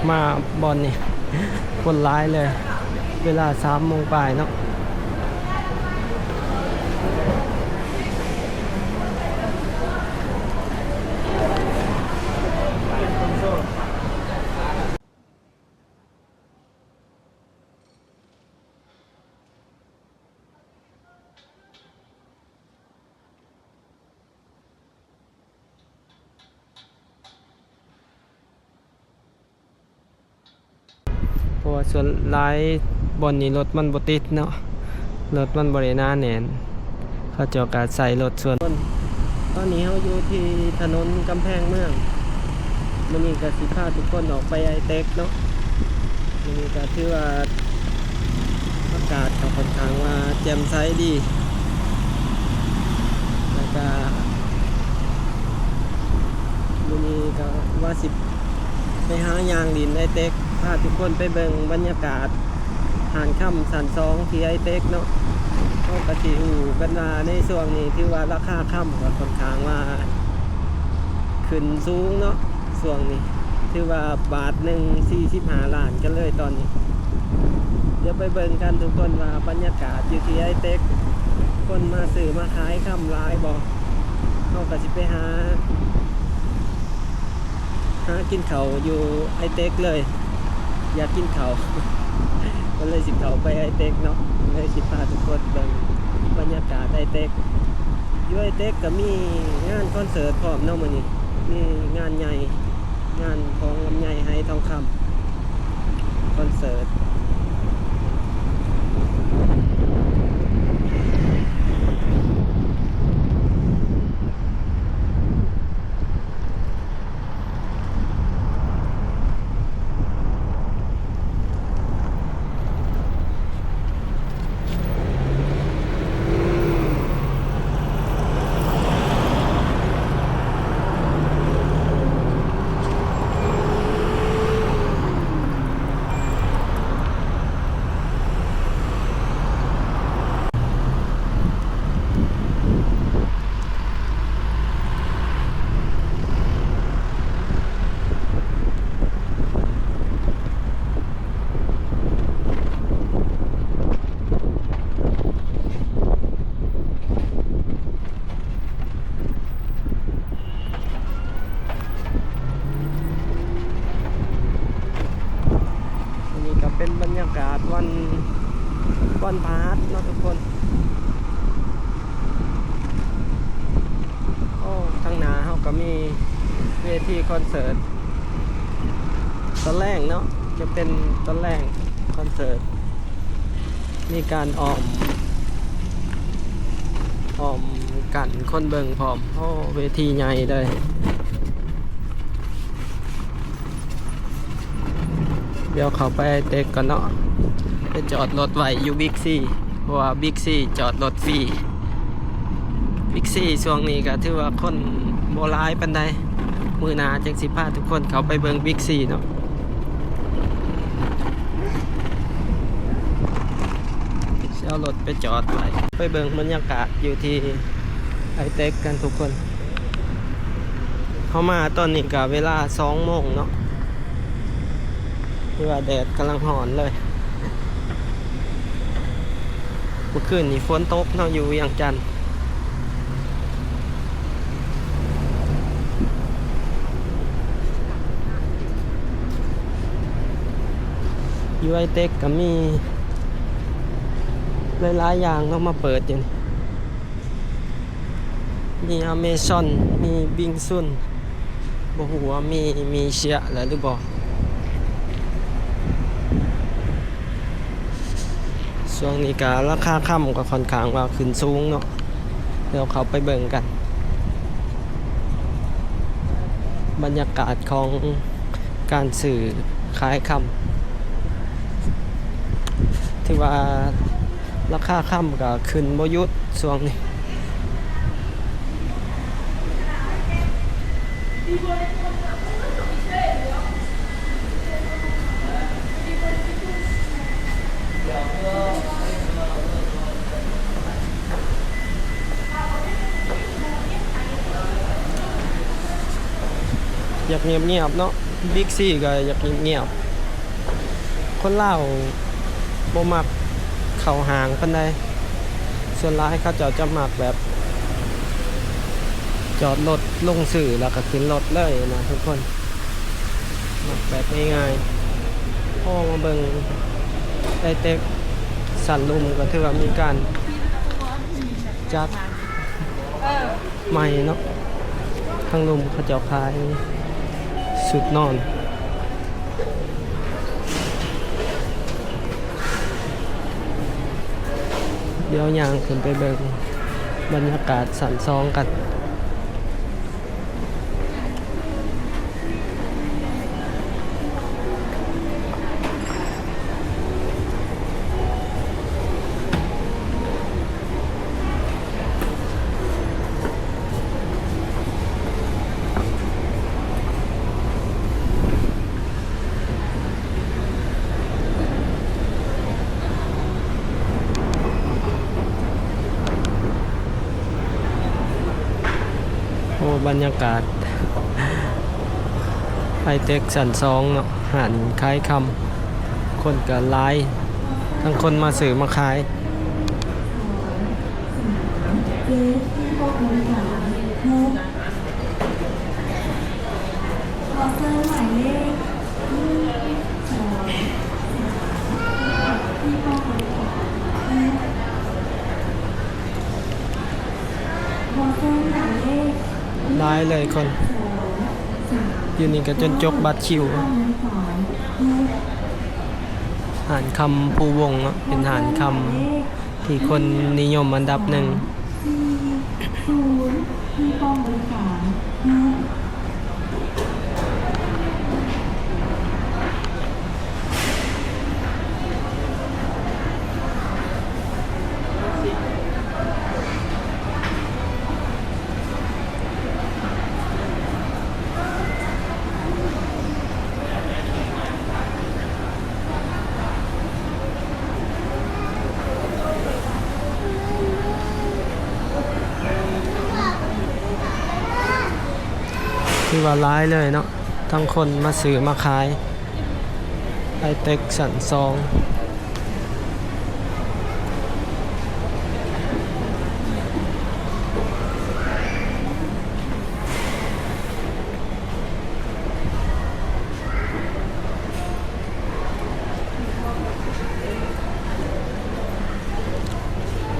ມາບ່ອນນີ້ຄົນຫຼາຍເລີຍ ເວລາສາມໂມງປາຍເນາະ. ເພາະວ່າສ່ວນຫຼາຍບ່ອນນີ້ລົດມັນບໍ່ຕິດເນາະ ລົດມັນບໍ່ໄດ້ໜາແໜ້ນ ເຂົາເຈົ້າກະໃຊ້ລົດສ່ວນ. ຕອນນີ້ເຮົາຢູ່ທີ່ຖະໜົນກຳແພງເມືອງ ມື້ນີ້ກະຊິພາທຸກຄົນອອກໄປໄອເຕັກເນາະ. ມື້ນີ້ກະຖືວ່າອາກາດກະຂ້ອນຂ້າງວ່າແຈ່ມໃສດີ ແລ້ວກະມື້ນີ້ກະວ່າຊິໄປຫາຍ່າງຫຼິ້ນໄອເຕັກ ພາທຸກຄົນໄປເບິ່ງບັນຍາກາດຮ້ານຄຳຊັ້ນສອງທີ່ໄອເຕັກເນາະ. ເຮົາກະຊິຮູ້ກັນວ່າໃນຊ່ວງນີ້ຖືວ່າລາຄາຄຳກະຂ້ອນຂ້າງວ່າຂຶ້ນສູງເນາະ ຊ່ວງນີ້ ຖືວ່າບາດໜຶ່ງສີ່ສິບຫ້າລ້ານກັນເລີຍຕອນນີ້. ດຽວໄປເບິ່ງກັນທຸກຄົນວ່າບັນຍາກາດຢູ່ທີ່ໄອເຕັກ ຄົນມາຊື້ມາຂາຍຄຳຫຼາຍບໍ່. ເຮົາກະຊິໄປຫາ ຫາກິນເຂົ້າຢູ່ໄອເຕັກເລີຍ ຢາກກິນເຂົ້າ ກະເລີຍຊິເຂົ້າໄປໄອເຕັກເນາະ ເລີຍຊິພາທຸກຄົນເບິ່ງບັນຍາກາດໄອເຕັກ. ຢູ່ໄອເຕັກກະມີງານຄອນເສີດພ້ອມເນາະ ມື້ນີ້ມີງານໃຫຍ່ ງານຂອງລຳໄຍ ໄຫທອງຄຳ ຄອນເສີດ. ອັນນີ້ກະເປັນບັນຍາກາດວັນ ວັນພະຫັດເນາະທຸກຄົນ. ໂອ້ ທາງໜ້າເຮົາກະມີເວທີຄອນເສີດ ຕອນແລງເນາະ ຈະເປັນຕອນແລງຄອນເສີດ ມີການອ້ອມ ອ້ອມກັນຄົນເບິ່ງພ້ອມ. ໂອ້ ເວທີໃຫຍ່ເລີຍ. ດຽວເຂົ້າໄປເຕັກກ່ອນເນາະ ໄປຈອດລົດໄວ້ຢູ່ບິກຊີ ເພາະວ່າບິກຊີຈອດລົດຟຣີ. ບິກຊີຊ່ວງນີ້ກະຖືວ່າຄົນບໍ່ຫຼາຍປານໃດ ມື້ໜ້າຈັ່ງຊິພາທຸກຄົນເຂົ້າໄປເບິ່ງບິກຊີເນາະ. ຊິເອົາລົດໄປຈອດໄວ້ ໄປເບິ່ງບັນຍາກາດຢູ່ທີ່ໄອເຕັກກັນທຸກຄົນ. ເຮົາມາຕອນນີ້ກະເວລາສອງໂມງເນາະ ຖືວ່າແດດກຳລັງຮ້ອນເລີຍ. ເມື່ອຄືນນີ້ຝົນຕົກເນາະ ຢູ່ວຽງຈັນ. ຢູ່ໄອເຕັກກະມີຫຼາຍໆຢ່າງເນາະ ມາເປີດຢູ່ນີ້ ມີອາເມຊອນ ມີບິງຊຸນ ບໍ່ຮູ້ວ່າມີ ມີເຊຍແລ້ວຫຼືບໍ່. ຊ່ວງນີ້ກະລາຄາຄຳກະຂ້ອນຂ້າງວ່າຂຶ້ນສູງເນາະ ດຽວເຂົ້າໄປເບິ່ງກັນ ບັນຍາກາດຂອງການຊື້ຂາຍຄຳ ຖືວ່າລາຄາຄຳກະຂຶ້ນບໍ່ຢຸດຊ່ວງນີ້. ຢາກງຽບໆເນາະ ບິກຊີກໍຢາກງຽບໆ ຄົນລາວບໍ່ມັກເຂົ້າຫ້າງປານໃດ. ສ່ວນຫຼາຍເຂົາເຈົ້າຈະມັກແບບຈອດລົດລົງຊື້ ແລ້ວກໍຂຶ້ນລົດເລີຍນະທຸກຄົນ, ມັກແບບງ່າຍໆ. ພໍມາເບິ່ງໄອເຕັກສັນລຸ່ມ ກໍຖືວ່າມີການຈັດ ໃໝ່ເນາະ. ທາງລຸ່ມເຂົາເຈົ້າຂາຍຊຸດນອນ. ດຽວຍ່າງຂຶ້ນໄປເບິ່ງບັນຍາກາດຊັ້ນສອງກັນ. ໂອ້ ບັນຍາກາດໄອເຕັກຊັ້ນສອງເນາະ, ຮ້ານຂາຍຄຳ ຄົນກໍຫຼາຍ, ທັງຄົນມາຊື້ມາຂາຍ. ຫຼາຍເລີຍຄົນ ຢູ່ນີ້ກໍຈົນຈົກບັດຄິວ. ຮ້ານຄຳພູວົງເນາະ ເປັນຮ້ານຄຳ ທີ່ຄົນນິຍົມອັນດັບໜຶ່ງ. ຖືວ່າຫຼາຍເລີຍເນາະ ທັງຄົນມາຊື້ມາຂາຍ ໄອເຕັກຊັ້ນສອງ.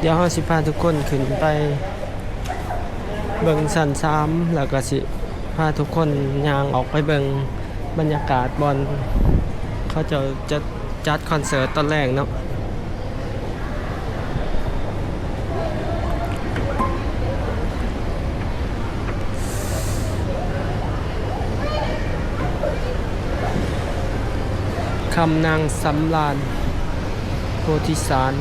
ດຽວເຮົາຊິພາທຸກຄົນຂຶ້ນໄປເບິ່ງຊັ້ນສາມ ແລ້ວກໍຊິພາທຸກຄົນຍ່າງອອກໄປເບິ່ງບັນຍາກາດບ່ອນເຂົາເຈົ້າຈະຈັດຄອນເສີດຕອນແລງເນາະ. ຄຳນາງສຳລານໂພທິສານ.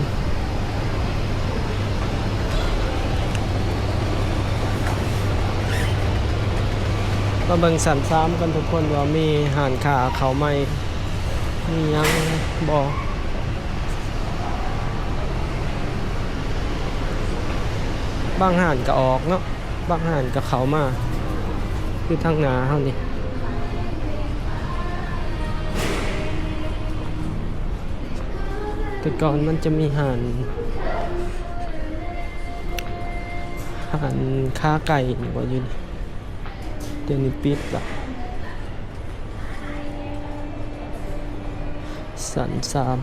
ມາເບິ່ງຊັ້ນສາມກັນທຸກຄົນ ວ່າມີຮ້ານຄ້າເຂົ້າໃໝ່ ມີຫຍັງບໍ່? ບາງຮ້ານກໍອອກເນາະ, ບາງຮ້ານກໍເຂົ້າມາ ຄືທາງໜ້າເຮົານີ້. ແຕ່ກ່ອນມັນຈະມີຮ້ານ ຮ້ານຂາໄກ່ນີ້ບໍ່ ຢູ່ນີ້ ດຽວນີ້ປິດລະ. ຊັ້ນສາມ.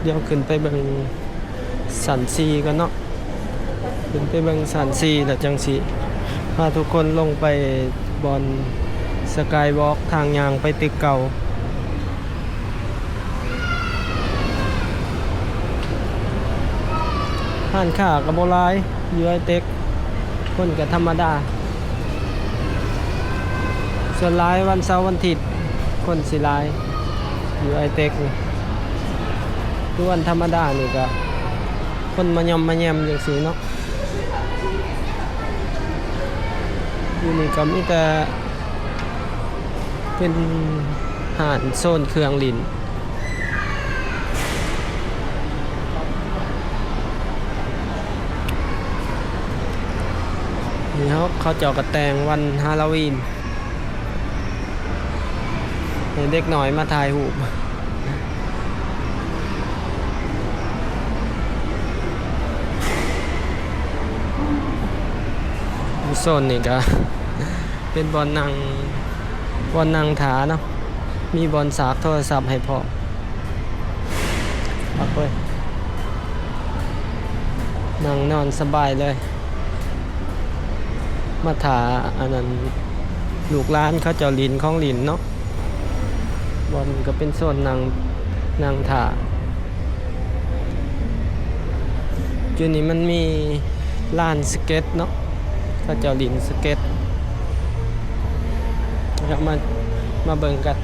ດຽວຂຶ້ນໄປເບິ່ງຊັ້ນສີ່ກ່ອນເນາະ, ຂຶ້ນໄປເບິ່ງຊັ້ນສີ່ ແລ້ວຈັ່ງຊິພາທຸກຄົນລົງໄປບ່ອນສະກາຍວອກ ທາງຍ່າງໄປຕຶກເກົ່າ. ຮ້ານຄ້າກໍບໍ່ຫຼາຍ ຢູ່ໄອເຕັກ ຄົນກໍທຳມະດາ. ສ່ວນຫຼາຍວັນເສົາວັນທິດຄົນຊິຫຼາຍຢູ່ໄອເຕັກນີ້. ຄືວັນທຳມະດານີ້ກະຄົນມາຍ່ອມມາແຍ່ມຈັ່ງຊີ້ເນາະ. ຢູ່ນີ້ກະມີແຕ່ເປັນຮ້ານໂຊນເຄື່ອງຫຼິ້ນ. ນີ້ເຮົາ ເຂົາເຈົ້າກະແຕ່ງວັນຮາໂລວີນ ໃຫ້ເດັກນ້ອຍມາຖ່າຍຮູບ. ໂຊນນີ້ກະເປັນບ່ອນນັ່ງ ບ່ອນນັ່ງຖ້າເນາະ, ມີບ່ອນສາກໂທລະສັບໃຫ້ພ້ອມ. ຄັກເວີຍ ນັ່ງນອນສະບາຍເລີຍ. ມາຖ້າອັນນັ້ນ ລູກຫຼານເຂົາເຈົ້າຫຼິ້ນຂອງຫຼິ້ນເນາະ. ບ່ອນນີ້ກະເປັນໂຊນນັ່ງ ນັ່ງຖ້າ. ຈຸດນີ້ມັນມີລານສະເກັດເນາະ, ເຂົາເຈົ້າຫຼິ້ນສະເກັດ. ເຮົາມາ ມາເບິ່ງກັນ.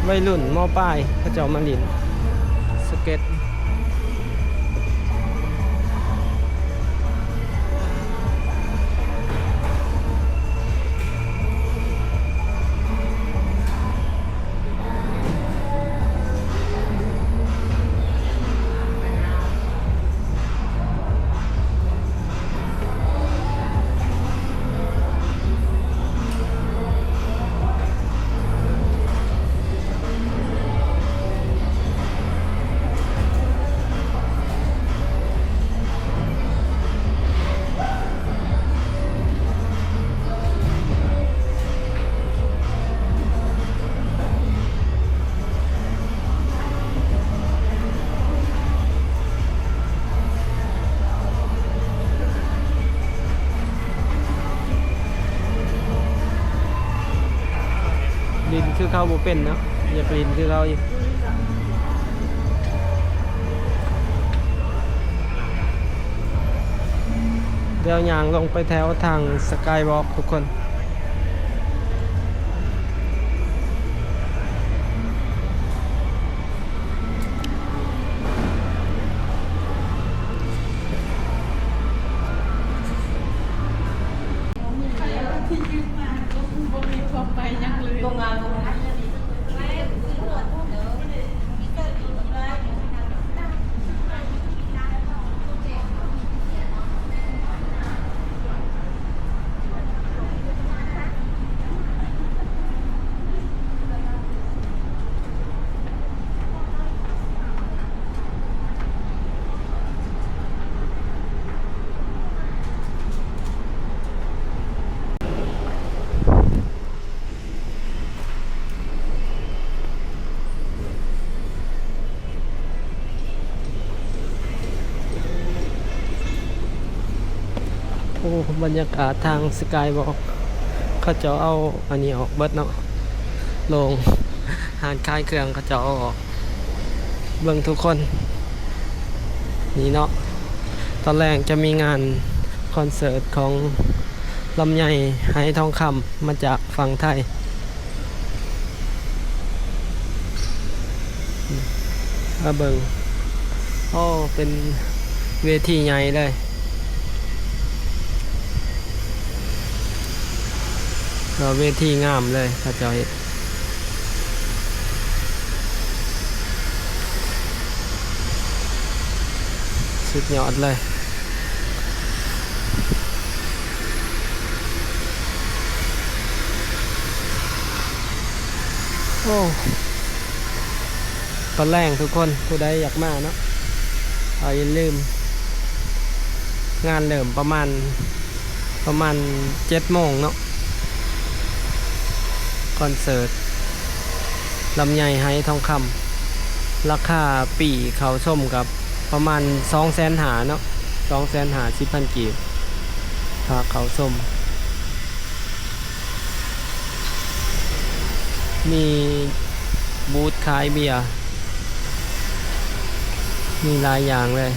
ໄວລຸ້ນ ມ.ປາຍ ເຂົາເຈົ້າມາຫຼິ້ນສະເກັດ. ຫຼິ້ນຄືເຂົາບໍ່ເປັນເນາະ, ຢາກຫຼິ້ນຄືເຂົາຢູ່. ດຽວຍ່າງລົງໄປແຖວທາງສະກາຍວອກທຸກຄົນ. ໂອ້ ບັນຍາກາດທາງສະກາຍວອກ ເຂົາເຈົ້າເອົາອັນນີ້ອອກເບິດເນາະ, ໂລງຮ້ານຂາຍເຄື່ອງເຂົາເຈົ້າເອົາອອກ. ເບິ່ງທຸກຄົນ ນີ້ເນາະ, ຕອນແລງຈະມີງານຄອນເສີດຂອງລຳໄຍ ໄຫທອງຄຳ ມາຈາກຝັ່ງໄທ. ມາເບິ່ງ ໂອ້ ເປັນເວທີໃຫຍ່ເລີຍ, ເວທີງາມເລີຍ ເຂົາເຈົ້າເຮັດ ສຸດຍອດເລີຍ. ໂອ້ ຕອນແລງທຸກຄົນ ຜູ້ໃດຢາກມາເນາະ ກໍຢ່າລືມ ງານເລີ່ມປະມານ ປະມານເຈັດໂມງເນາະ, ຄອນເສີດລຳໄຍ ໄຫທອງຄຳ. ລາຄາປີ້ເຂົ້າຊົມກັບປະມານສອງແສນຫ້າເນາະ, ສອງແສນຫ້າສິບພັນກີບ ຄ່າເຂົ້າຊົມ. ມີບູດຂາຍເບຍ ມີຫຼາຍຢ່າງເລີຍ.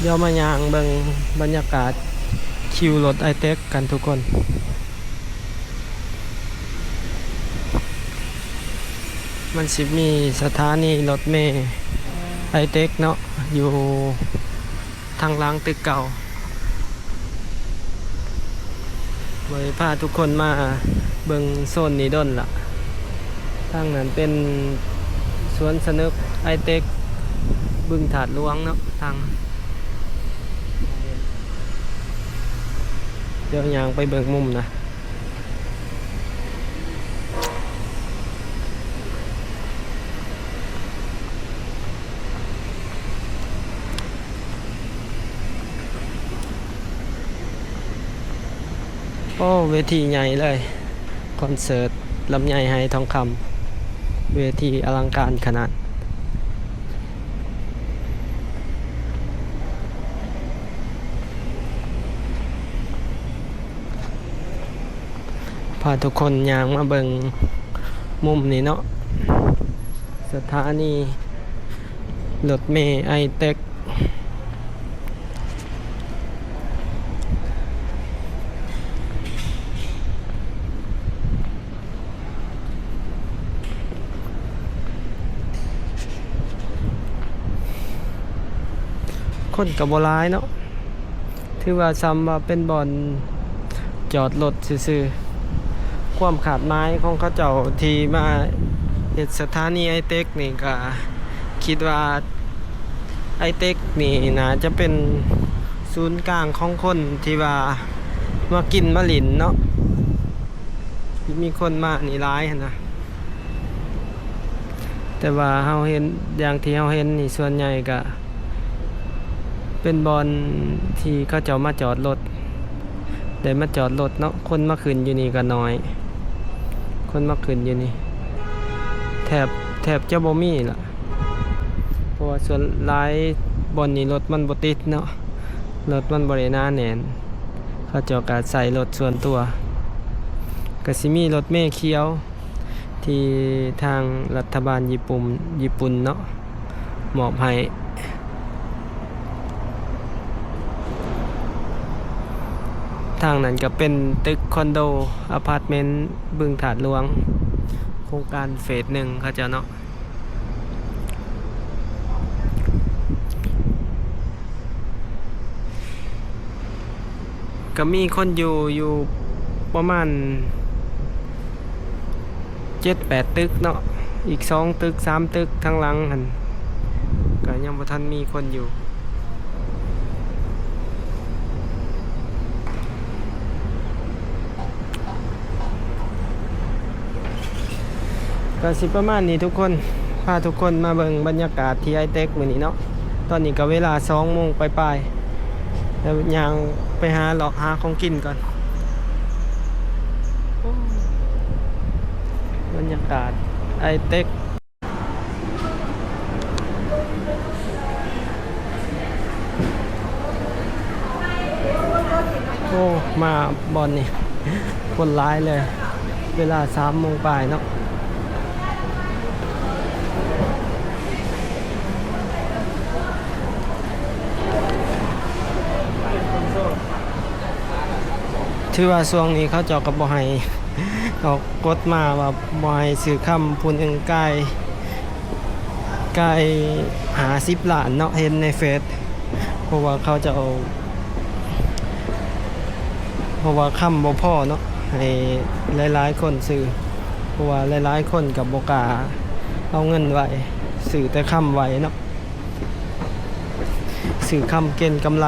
ດຽວມາຍ່າງເບິ່ງບັນຍາກາດຄິວລົດໄອເຕັກກັນທຸກຄົນ. ມັນຊິມີສະຖານີລົດເມໄອເຕັກເນາະ ຢູ່ທາງຫຼັງຕຶກເກົ່າ. ບໍ່ໄດ້ພາທຸກຄົນມາເບິ່ງໂຊນນີ້ດົນລະ. ທາງນັ້ນເປັນສວນສະໜຶກໄອເຕັກບຶງທາດຫຼວງເນາະ ທາງ ດຽວຍ່າງໄປເບິ່ງມຸມນະ. ໂອ້ ເວທີໃຫຍ່ເລີຍ ຄອນເສີດລຳໄຍ ໄຫທອງຄຳ ເວທີອະລັງການຂະໜາດ. ພາທຸກຄົນຍ່າງມາເບິ່ງມຸມນີ້ເນາະ ສະຖານີລົດເມໄອເຕັກ. ຄົນກໍບໍ່ຫຼາຍເນາະ ຖືວ່າຊ່ຳວ່າເປັນບ່ອນຈອດລົດຊື່ໆ. ຄວາມຄາດໝາຍຂອງເຂົາເຈົ້າທີ່ມາເຮັດສະຖານີໄອເຕັກນີ້ ກໍຄິດວ່າໄອເຕັກນີ້ໜ້າຈະເປັນສູນກາງຂອງຄົນທີ່ວ່າມາກິນມາຫຼິ້ນເນາະ. ມີຄົນມານີ້ຫຼາຍຫັ້ນນະ ແຕ່ວ່າເຮົາເຫັນ ຢ່າງທີ່ເຮົາເຫັນນີ້ ສ່ວນໃຫຍ່ກະເປັນບ່ອນທີ່ເຂົາເຈົ້າມາຈອດລົດ ໄດ້ມາຈອດລົດເນາະ. ຄົນມາຂຶ້ນຢູ່ນີ້ກະໜ້ອຍ ຄົນມາຂຶ້ນຢູ່ນີ້ແທບ ແທບຈະບໍ່ມີລະ ເພາະວ່າສ່ວນຫຼາຍບ່ອນນີ້ລົດມັນບໍ່ຕິດເນາະ ລົດມັນບໍ່ໄດ້ໜາແໜ້ນ. ເຂົາເຈົ້າກະໃຊ້ລົດສ່ວນຕົວ ກະຊິມີລົດເມຂຽວທີ່ທາງລັດຖະບານຍີ່ປຸ່ນ ຍີ່ປຸ່ນເນາະ ມອບໃຫ້. ທາງນັ້ນກະເປັນຕຶກຄອນໂດອາພາດເມັນບຶງທາດຫຼວງ ໂຄງການເຟສໜຶ່ງເຂົາເຈົ້າເນາະ. ກໍມີຄົນຢູ່ ຢູ່ປະມານເຈັດແປດຕຶກເນາະ ອີກສອງຕຶກ ສາມຕຶກທາງຫຼັງຫັ້ນ ກໍຍັງບໍ່ທັນມີຄົນຢູ່. ກໍຊິປະມານນີ້ທຸກຄົນ ພາທຸກຄົນມາເບິ່ງບັນຍາກາດທີ່ໄອເຕັກມື້ນີ້ເນາະ. ຕອນນີ້ກໍເວລາສອງໂມງປາຍໆ ແລ້ວຍ່າງໄປຫາເລາະຫາຂອງກິນກ່ອນ. ບັນຍາກາດໄອເຕັກ. ໂອ້ ມາບ່ອນນີ້ຄົນຫຼາຍເລີຍ ເວລາສາມໂມງປາຍເນາະ. ຖືວ່າຊ່ວງນີ້ເຂົາເຈົ້າກໍບໍ່ໃຫ້ ອອກກົດມາວ່າບໍ່ໃຫ້ຊື້ຄຳຜູ້ໜຶ່ງກາຍ ກາຍຫ້າສິບລ້ານເນາະ ເຫັນໃນເຟສ ເພາະວ່າເຂົາເຈົ້າ ເພາະວ່າຄຳບໍ່ພໍເນາະ ໃຫ້ຫຼາຍໆຄົນຊື້ ເພາະວ່າຫຼາຍໆຄົນກໍບໍ່ກ້າເອົາເງິນໄວ້ ຊື້ແຕ່ຄຳໄວ້ເນາະ ຊື້ຄຳເກັນກຳໄລ.